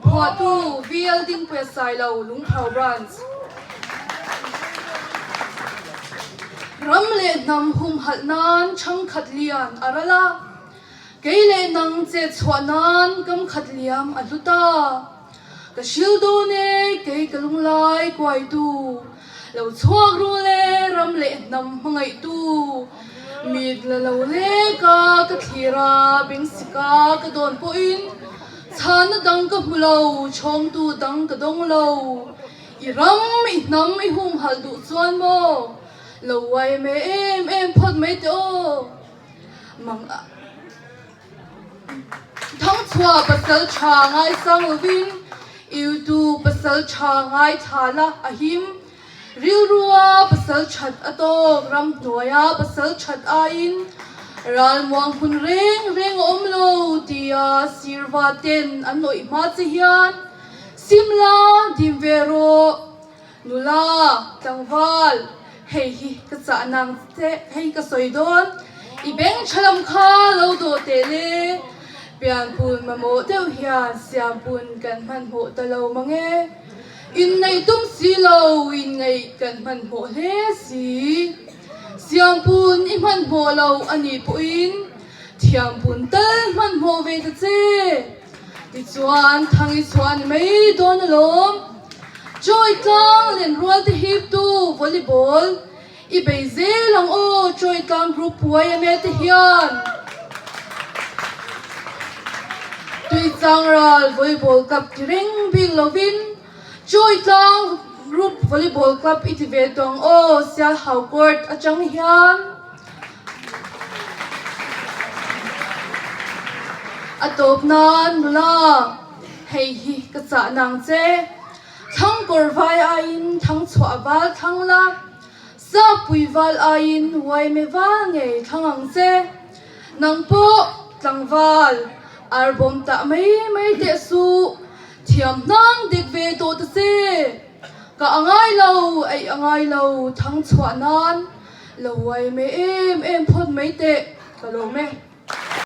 Phuahtu VL Dingpuia Sailo, Lungphau Branch. Ram leh hnam humhalh nan chhangkhat lian a ral a, kei leh nang chet chhuah nan kamkhat liam a hlu ta. Ka hril dawn e, kei ka lunglai kuaitu, lo chhuak ru le ram leh hnam hmangaihtu, mit la lo leka ka thlir a, bengsika ka dawn pawhin Chhana dang ka hmu lo, chhawngtu dang ka dawng lo. I ram, i hnam, i humhalh duh chuan maw? Lo uai me em em phawt mai teh aw. Mang a Thangchhuah pasal tha ngaisang lovin, Iutu pasal tha ngaithla la a him. Rilrua pasal that a tawk, ramhnuaia pasal that aiin ralmuang hmun reng reng a awm lo tia sirva ten an awih hma che hian Simla dim ve rawh, nula, tlangval, hei hi ka chah nang che, hei ka sawi dawn, i beng tha lam kha lo dawh teh le, pianpun mamawh deuh hian siampun kan hmanhmawh ta lo mang e. Inneih tum si lo, inngeih kan hmanhmawh hle si. Siampun i hmanhmawh lo a nih pawhin thiampun tal hmanhmawh ve ta che. Tichuan thang i chhuah ni mai dawn alawm. Chawi tlang lenrual te hiptu volleyball I bei zel ang aw Chawi tlang group yma te hian Tuichang ral volleyball club ti reng bik lovin Chawi tlang group volleyball club i ti ve tawh ang aw Sialhau court atang hian a tawp nan nula hei hi ka chah nang che. Thlang kawr vai aiin thang chhuah val thlang la, Sapui val aiin uaime val ngei thlang ang che. Nang pawh tlangval, ar bawm tah mai mai teh suh, thiam hnang dik ve tawh ta che. Ka a ngai lo, eih a ngai lo, thang chhuah nan lo uaime em em phawt mai teh, ka lawm e.